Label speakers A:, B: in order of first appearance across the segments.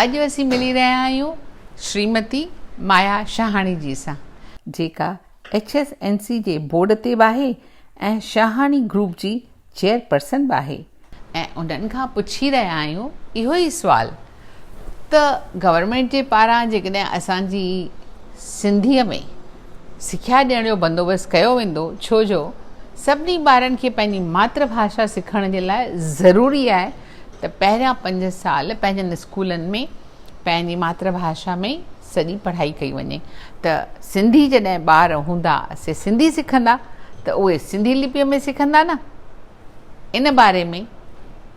A: اڄ اسين ملي رهيا آهيون شريمتي مايا شاهاڻي جي سان، جيڪا ايڇ ايس اين سي جي بورڊ تي به آهي ۽ شاهاڻي گروپ جي چيئرپرسن به آهي. ۽ انهن کان پڇي رهيا آهيون اهو ئي سوال ته گورنمينٽ جي پاران جيڪڏهن اسان جي سنڌيء ۾ سکيا ڏيڻ جو بندوبست ڪيو ويندو ڇو جو سڀني ٻارن کي پنهنجي ماتر ڀاشا سکڻ جي لاء ضروري آهي ته پهريان پنج سال پنهنجن اسڪولن ۾ پنهنجي ماتر ڀاشا ۾ سڄي پڙهائي ڪئي وڃي ته سنڌي جڏهن ٻار هوندا سي سنڌي سکندا ته اهي سنڌي لپيء ۾ سکندا نه ان باري ۾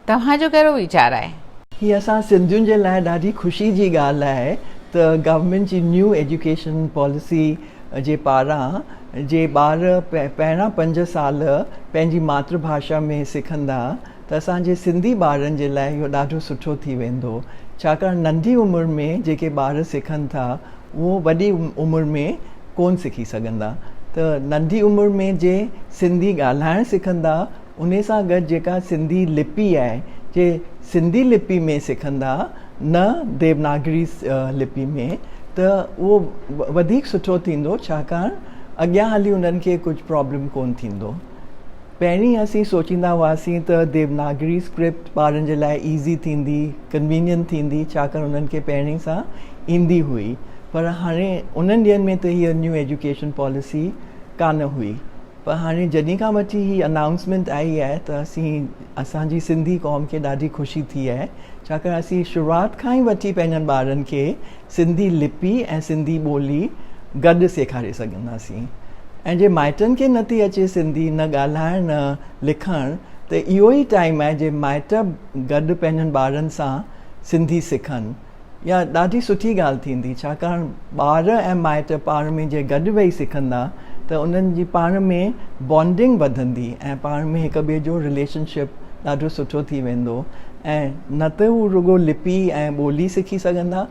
A: توهان جو ڪهڙو ويچار آهي؟
B: هي اسان سنڌين جي لاء ڏاڍي خوشي جي ڳالهه آهي ته گورنمينٽ جي نيو ايجوڪيشن پاليسي جي پاران جي ٻار پهريان پنج سال پنهنجي ماتر ڀاشا ۾ سکندا ته اسان جي سنڌي ٻارن جي لاء اهو ڏاڍو سٺو ٿي ويندو ڇاڪاڻ ننڍي عمر ۾ جيڪي ٻار سکن ٿا اهو وڏي عمر ۾ ڪون سکي سگهندا ته ننڍي عمر ۾ جي سنڌي ڳالهائڻ سکندا انهي سان گڏ جيڪا سنڌي لپي آهي جي سنڌي لپي ۾ سکندا نه ديوناگري لپي ۾ ته اهو وڌيڪ سٺو ٿيندو ڇاڪاڻ اڳيان هلي انهن کي ڪجهه پرابلم ڪون ٿيندو. پهرين اسين سوچيندا هئاسين ته ديوناگري اسڪرپٽ ٻارن جي لاء ايزي ٿيندي، ڪنوينينٽ ٿيندي ڇاڪاڻ انهن کي پهرين سان ايندي هئي پر هاڻي انهن ڏينهن ۾ ته هيء نيو ايجوڪيشن پاليسي ڪانه هئي پر هاڻي جڏهن کان وٺي هي انائونسمينٽ آئي آهي ته اسين اسان جي سنڌي قوم کي ڏاڍي خوشي ٿي آهي ڇاڪاڻ اسين شروعات کان ئي وٺي پنهنجن ٻارن کي سنڌي لپي ۽ سنڌي ٻولي گڏ سيکاري سگهنداسين ۽ جي مائٽن کي نٿي اچي سنڌي نه ڳالهائڻ نه لکڻ ته اهو ئي ٽائيم آهي جي مائٽ گڏ پنهنجن ٻارن سان سنڌي سکن يا ڏاڍي سٺي ڳالهه ٿيندي ڇاڪاڻ ٻار ۽ مائٽ پاڻ ۾ جي گڏ ويهي سکندا ته انهن جي پاڻ ۾ بانڊنگ وڌندي ۽ پاڻ ۾ هڪ ٻئي جو رليشن شپ ڏاڍو سٺو ٿي ويندو ۽ نه ته هو رڳو لپي ۽ ٻولي سکي سگهندا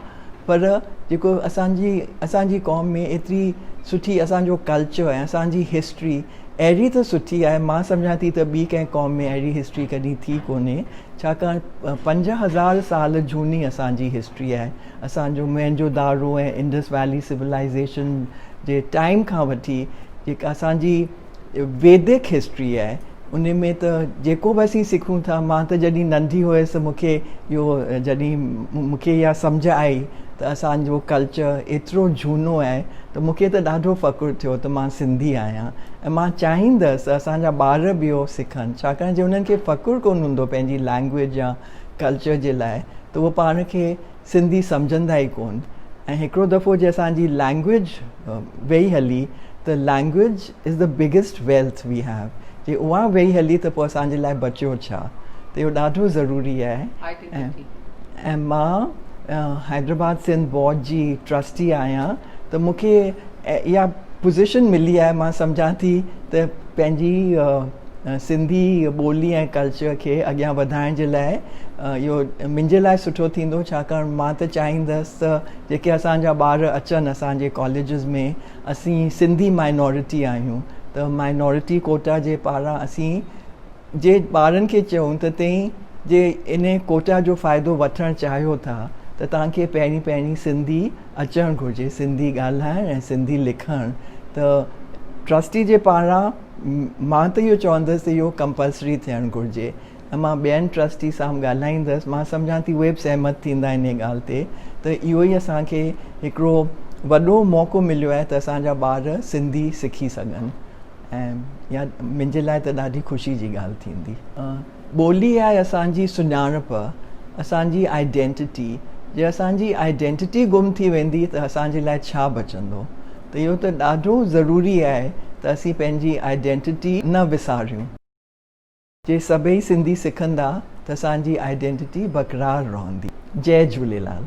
B: پر جيڪو اسان جي اسان جي قوم ۾ ايتري سٺي اسان جو ڪلچر ۽ اسان جي هسٽري اهڙي ته سٺي آهي مان سمجهان ٿي ته ٻي ڪنهن قوم ۾ اهڙي هسٽري ڪڏهن ٿي ڪونهي ڇاڪاڻ 5000 سال جهوني اسان جي هسٽري آهي اسان جو موهن جو دڙو ۽ انڊس ويلي سولائيزيشن جي ٽائيم کان وٺي جيڪا اسان جي ويدڪ هسٽري آهي ان ۾ ته جيڪو به اسين سکون ٿا مان ته جڏهن ننڍي هيس ته مون کي اهو جڏهن مون کي اها سمجهه آئي ته اسان جو ڪلچر ايترو جهونو آهي ته مون کي ته ڏاڍو فخر ٿيو ته مان سنڌي آهيان ۽ مان چاهيندس ته اسان جا ٻار به اهو سکن ڇاڪاڻ جي انهن کي فخر ڪونه هوندو پنهنجي لينگويج يا ڪلچر جي لاء ته اهو پاڻ کي سنڌي سمجهندا ئي ڪون ۽ هڪڙو دفعو جي اسان جي لينگويج ويئي هلي ته language is the biggest wealth we have جي اها ويئي هلي ته پوء اسان جي لاء بچيو ڇا ته اهو ڏاڍو ضروري آهي ۽ مان حيدرآباد سنڌ بورڊ جي ٽرسٽي آهيان ته مون کي اها پوزيشن ملي آهي مان سمجهان ٿي ته پنهنجي سنڌي ٻولي ۽ ڪلچر کي اڳيان وڌائڻ جي لاء اهو منهنجي لاء سٺو ٿيندو ڇاڪاڻ مان ته چاهيندس ته جيڪي اسان جا ٻار اچن اسان جي ڪاليجز ۾ اسين سنڌي مائنورٽي آهيون ته مائنورٽي ڪوٽا جي پاران اسين جي ٻارن کي چئون ته تئين جي ان ڪوٽا جو فائدو وٺڻ چاهيو ٿا ته توهان کي پهرين پهرين سنڌي اچڻ گهرجي سنڌي ڳالهائڻ ۽ سنڌي لکڻ ته ٽرسٽي جي پاران مان ته اهو چوندس ته اهو ڪمپلسري ٿيڻ گهرجي ۽ مان ٻين ٽرسٽي سان به ڳالهائيندس مان سمجهان ٿي اهي به سهمت ٿيندا انهي ڳالهه تي ته اهو ئي اسان کي هڪڙو وڏو موقعو مليو آهي ته اسان جا ٻار سنڌي سکي سگهن ۽ اها منهنجي لاء ته ڏاڍي خوشي جي ڳالهه ٿيندي. ٻولي آهي اسان جي سڃاڻپ، اسان جي آئيڊينٽيٽي، جي اسان جي آئيڊينٽيٽي گم ٿي ويندي ته اسان جي لاء ڇا بچندو؟ ته اهو ته ڏاڍو ضروري آهي ته اسين پنهنجي آئيڊينٽيٽي نه وساريون. جي سڀئي سنڌي سکندا ته اسان جي آئيڊينٽيٽي برقرار رهندي. جئي جهوليلال.